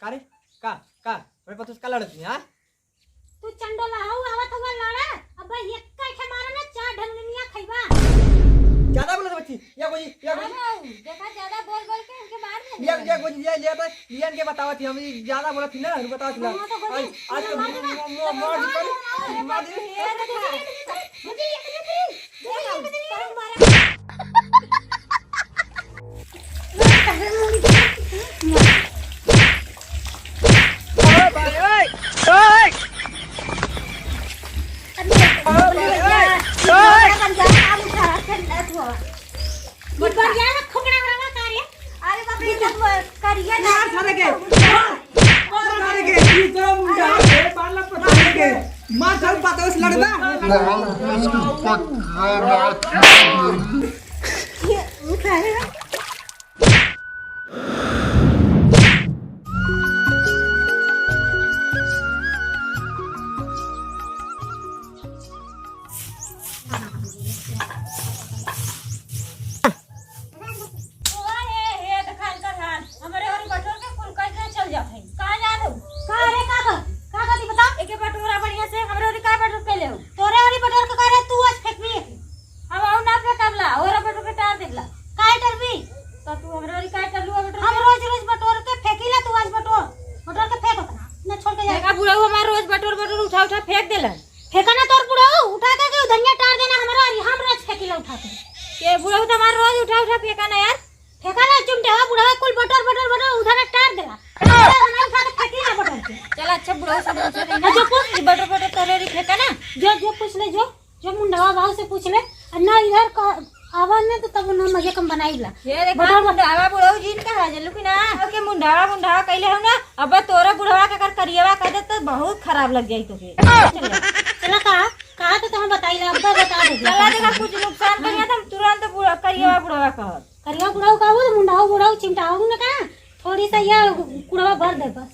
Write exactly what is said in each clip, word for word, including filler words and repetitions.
का रे? का, का? हमरे पतोह से का लड़त ही, हाँ? तू चंडोला हऊ, आवत हऊ लड़ा। अब एक का ठे मारा ना, चार ढंगनिया खइबा। ज्यादा बोलत बच्ची, या गोजी, या गोजी। हाँ, देखा, ज्यादा बोल बोल के हमके मार दे। या, या गोजी, या, या तो लियन के बतावत ही, हम ई ज्यादा बोलत ही ना, हम बतावत ही ना। हाँ, तो गोजी, आज, आज तो मार दे। मो-, मो-, मार दे, मार दे। ये देखा। गोजी, ये देखा। तोरा हे, हे, देखाल कर हाल। हमरे ओरी बटोर के कुल कइके चल जात है। कहाँ जात हो? का रे, का कर? का करती बता? एके बटोरा बढ़िया से, हमरे ओरी का बटोर के ले हो? तोरे ओरी बटोर के का रे, तू आज फेंकबी एके। अब आऊ ना फेंकब ला, ओरा बटोर के टार देब ला। काहे टरबी? तो तू हमरे ओरी काहे टरलू, बटोर हम के? रोज रोज बटोर के फेंकी ला, तू आज बटोर, बटोर के फेंक ओकरा, ना छोड़ के जा। देखा बुढ़ऊ हमार रोज बटोर बटोर उठा उठा फेंक देला। फेंका ना तोर बुढ़ऊ, उठा के के उधनिया टार देना हमरा, अरे हम रोज फेंकीला उठा के। के बुढ़ऊ तो हमार रोज उठा उठा फेंका ना यार। फेंका ना चुमटे हो बुढ़ऊ, कुल बटोर बटोर बटोर उधर टार देला। हम उठा के फेंकीला बटोर के। चल अच्छा बुढ़ऊ से पूछे दे ना। जो पूछ। ई बटोर बटोर तोरे री फेंका ना। जो जो पूछ ले जो, जो मुंडवा बाऊ से पूछ ले। और ना इधर का आवा ना तो तब ना मजे कम बनाई ला। ये देखा बटोर बटोर। मुंडवा बुढ़ऊ जी ने कहा जल्लू की ना। ओके मुंडवा मुंडवा कहले हो ना। अब तोरा बुढ़वा के अगर करियवा कह दे तो बहुत खराब लग जाई तोके। चला का, कहा तो तुम बताई ला, अब बता दे। चला देखा, कुछ नुकसान करिया तो हम तुरंत बुढ़ा, करिया बुढ़वा कहब। करिया बुढ़ऊ कहबो तो मुंडाऊ बुढ़ऊ चिमटाऊ न का, थोड़ी सा ये कुड़वा भर दे बस,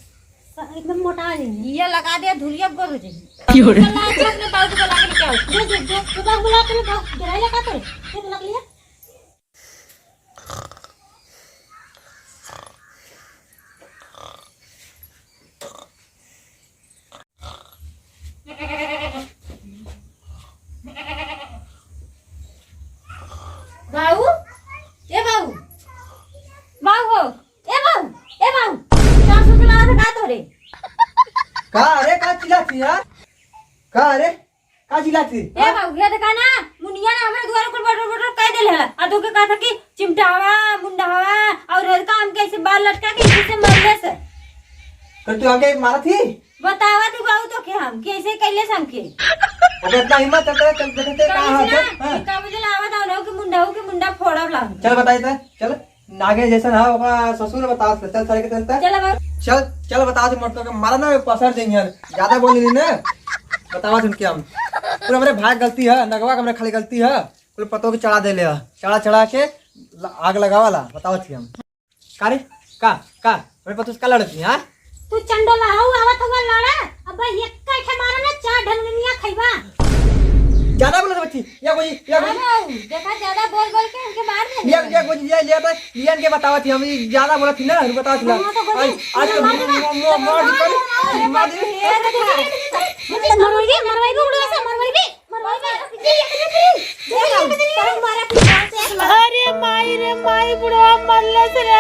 स-, एकदम मोटा जाई। ये लगा दे, धुरिया गोर हो जाई। क्यों रे? चला, अच्छा, अपने बाबू को बुला के लेके आओ। जो, जो, जो, जो बाबू बुला के ले, बाबू, डराई लगा तो, ये बुला के लिया। बाऊ, ए बाऊ, बाऊ हो, ए बाऊ, ए बाऊ, सासू के लगा था का तोरे? का रे, का चिल्लाती है? का रे? का चिल्लाती? ए हाँ? बाबू, ये देखा ना, मुनिया ने हमरे दुआरे कुल बटोर बटोर कह देले हला। आ तोके कहा था कि चिमटावा, मुंडावा, और हल्का हमके ऐसे बाल लटका के इसी से मरले से। तो तू हमके मारा थी? बतावा थी बाबू तोके हम, कि ऐसे कैले से हमके। ओके, इतना हिम्मत है, चल, चल, देखते कहा कहाँ है, ना, हाँ? कि का मुझे लावा था, उन्हों के मुंडाऊ के मुंडा फोड़ा ला। चल बताई था, चल। नागे जैसन है, ओकरा ससुर बतावत है। चल, सारे के चलता। चल, अब। चल, चल, बतावत है, मोटका के मारा ना, पसर देंगे यार। ज्यादा बोल रही ना। बतावत है उनके हम। पूरा हमरे भाई के गलती है, नगवा के हमरे खाली गलती है। पूरे पतोह के चढ़ा देले है। चढ़ा, चढ़ा के ल-, आग लगावा ला, बतावत है हम। का रे? का? का? हमरे पतोह से का लड़त है, हाँ? तू चंडोला हऊ, आवत हऊ लड़ा। अब एक का ठे मारा ना, चार ढंगनिया खइबा। ज्यादा बोलत बच्ची, या कोई, या कोई। अरे, देखा, ज्यादा बोल बोल के हमके मार दे। या, या कोई, या, या तो लियन के बतावत ही, हम ई ज्यादा बोलत ही ना, बतावत ही ना। हाँ, तो बोल। आज, आज तो मार दे। मो-, मो-, मार दे, मार दे। ये देखा। मरवाई, मरवाई भी उड़वा से, मरवाई भी। अरे माई रे माई, बुढ़वा मरले से रे।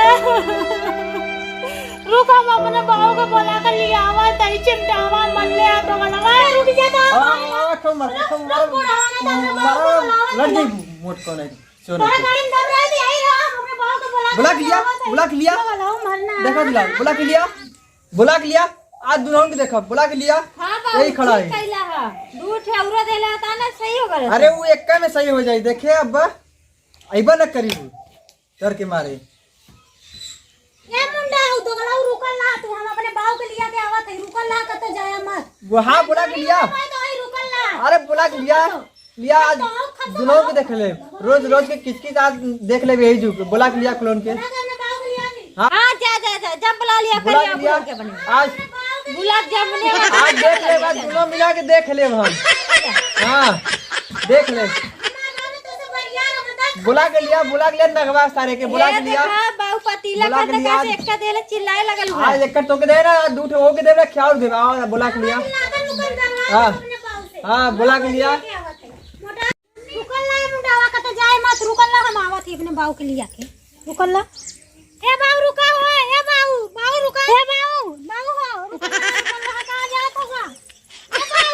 रुक, हम अपने बाबू के बोला के लियावा, तई चिमटावा मरले आ तो वाला। रुक जा तो। हाँ, हाँ, हाँ, मर, मर, बुढ़वा ने तो अपने बाबू को बुलावा। लड़ गई मोट कौन है? सोना तोरा के। गाड़ी में दम रह दी, आई रहा, अपने बाबू को बोला के बुला के लिया, लियावा, तई बुला के लिया। वाला मरना। देखा दिला, बुला के लिया। बुला के लिया, आज दुल्हन के देखब, बुला के लिया। हाँ बाबू, यही खड़ा ठीक है। कैला है। दू ठे औरो देला था ना, सही हो गए। अरे वो एक में सही हो जाई, देखे अब अइबा न करी वो, डर के मारे। ए मुंडा, उ दोगला, उ रुकल ना, तू हम अपने बाऊ के लिया के आवत है, रुकल ना, कतो जाया मत। वो हाँ, बुला के लिया। तो वही रुकल ना। अरे बुला के लिया। लिया, आज दुनों के देख ले, रोज रोज के किचकिच आज देख ले यही जुग, बुला के लिया clone के। हाँ। हाँ, जा, जा, जा, जब बुला लिया, बुला करिया के लिया। बुला के बने। आज गुलाब जामुन है। आज देख ले, आज दुनों मिला के देख ले हम। हाँ, देख ले। बुला के लिया, बुला के लिया, नगवा सारे के, बुला ए के लिया। देखा, बाऊ पतीला बुला के खंडका लिया। से एक्का देले चिल्लाए लगल हुआ। आज एक्का तोके दे ना, दू ठे ओके दे ना, क्या और देबा, और बुला के लिया। हाँ। हाँ, बुला के लिया। रुकल ना, मुंडावा का तो जाए मत, रुकल ना, हम आवत ही अपने बाऊ के लिया के। रुकल ना। ए बाऊ, रुका हो, ए बाऊ, बाऊ, रुका। ए बाऊ, बाऊ हो, रुका, रुकल ना, कहाँ जात होगा? ए बाऊ,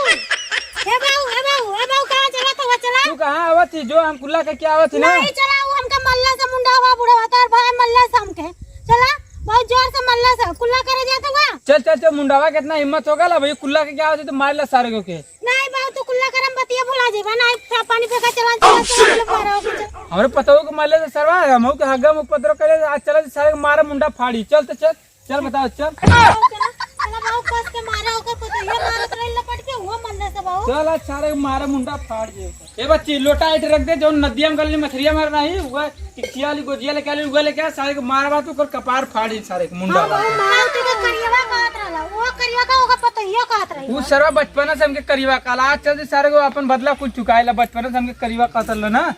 ए बाऊ, ए बाऊ, ए बाऊ, कहाँ चला तो चला? तू कहाँ आवत ही? जो हम कुल्ला के क्या आवत ही ना? नहीं, चला, वो हमका मल्ला से मुंडा हुआ, बुढ़वा, तार भाई मल्ला से हमके। चला, बहुत जोर से मल्ला से कुल्ला करे जात हुआ। चल, चल, चल, मुंडावा के इतना हिम्मत होगा ला भाई, कुल्ला के क्या आवत ही तो मार ला सारे को के। नहीं बाऊ, तू कुल्ला करम बतिया भुला जेबा, नहीं, चा-, पानी फेंका, चला, चला, चला, चला, मारा हो, चल। हमरे पतोह के मल्ला से सरवा, हमहू के हग्गा में उपद्रव करे, आज चला सारे के मारा मुंडा फाड़ी, चल तो चल। चल बताओ, चल। चला, चला बाऊ, कस के मारा, ओकर पतोहिया मारत रही लपट के, वो मल्ला से बाऊ। चल, आज सारे मारा मुंडा फाड़ दे। ए बच्ची, लोटा ऐठ रख दे, जौन नदिया में गली मछरिया मारना ही, वो टिकटिया वाली गोजिया लेके आली, वो लेके आ, सारे के मारा बा, तू ओकर कपार फाड़ दे, सारे के मुंडा हाँ, बा। बाऊ, मारा तो के करियवा कहत रहला, वो करियवा का ओकर पतोहिया कहत रही। उ सरवा बचपना से हमके करियवा कहला, आज चल दे सारे को अपन बदला कुल चुकाएला, बचपना से हमके करियवा कहत रहला ना।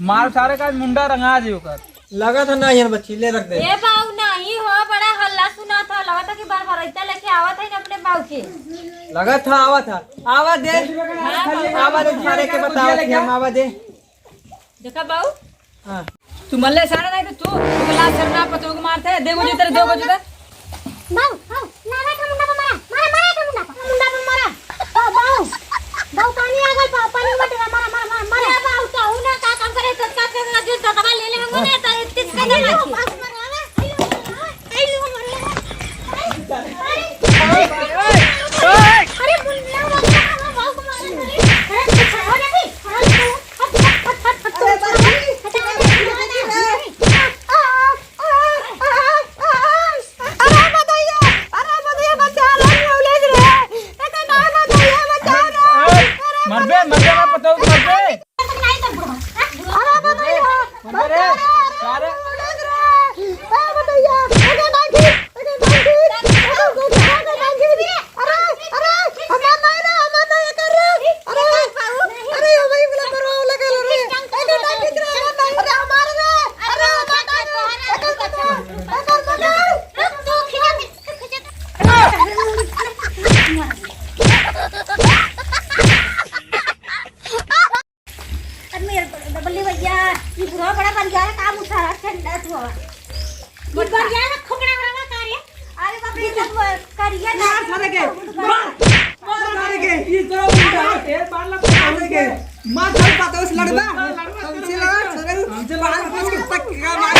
मार सारे का मुंडा रंगा दे ओकर। लगत है ना यार बच्ची, ले रख दे। ए बाऊ, नहीं हो, बड़ा हल्ला सुना था, लगत है कि बरबरैता लेके आवत है ना अपने बाऊ के। लगत है, आवत है, आवा दे। हाँ, बाऊ। आवा दे, सारे के बताओ कि हम आवा दे। देखा बाऊ, हाँ। तू मल्ले सारा नहीं तो तू, तू लाज शर्म ना पतोह को मारते, दे मुझे तेरे दो बजे तक। बाऊ, बाऊ, मारा था मुंडा पे मारा, मारा, मारा था मुंडा पे, मुंडा पे मारा। बाऊ, बाऊ, बाऊ, पानी आ गल, बाऊ, पानी मत डरा, मारा, मारा, मारा, मारा। ए बाऊ, तो हूँ ना, का काम करे, तो का करे, जो दतवा ले ले, हम नहीं, तो इतनी से नहीं रखी। बाऊ, मारा, आवा, आइलो, आवा, आइलो, मारा। अरे, मुन्ना, बाऊ, बाऊ, बाऊ, मारा, अरे, अरे, कुछ हो नहीं, अरे, तू, हट, हट, हट, हट, हट, अरे, हट, बाऊ, हट, हट, हट, हट, हट, हट, अरे बधैया, अरे बधैया, बचा रे, मुँह उलझ रे। ए तो ना बधैया, बचा रे। ए, मरबे, मरबे, मैं पता हूँ, मरबे। अरे बधैया, मरबे रे, बचा रे, अरे सारे। मुँह उलझ रे। ए बधैया, ए तो ना ठीक, ए तो ना ठीक, ए तो ना ठीक। अरे, अरे, हमार नहीं रे, हमार नहीं कर रे। अरे, अरे, हमारी बोला मरवा वाला कर रे। ए तो ना ठीक रे, हमार नहीं। अरे, हमार रे। अरे, हमार नहीं रे। ए तो ना ठीक। अरे मेरे बल्ले भैया, ये बुढ़वा बड़ा बरियार काम उठा रहा, ठंडा तू हवा। ये बरियार खोपड़ा रहा का रे? अरे बाप रे, सब करिया ना। मार सारे के, मार, मार सारे के। ये तो उल्टा है, ढेर मार ला सारे के। मार सारे पाता उस लड़बा। हमसे लड़ा, सारे हमसे लड़ा, हमसे तक का मार।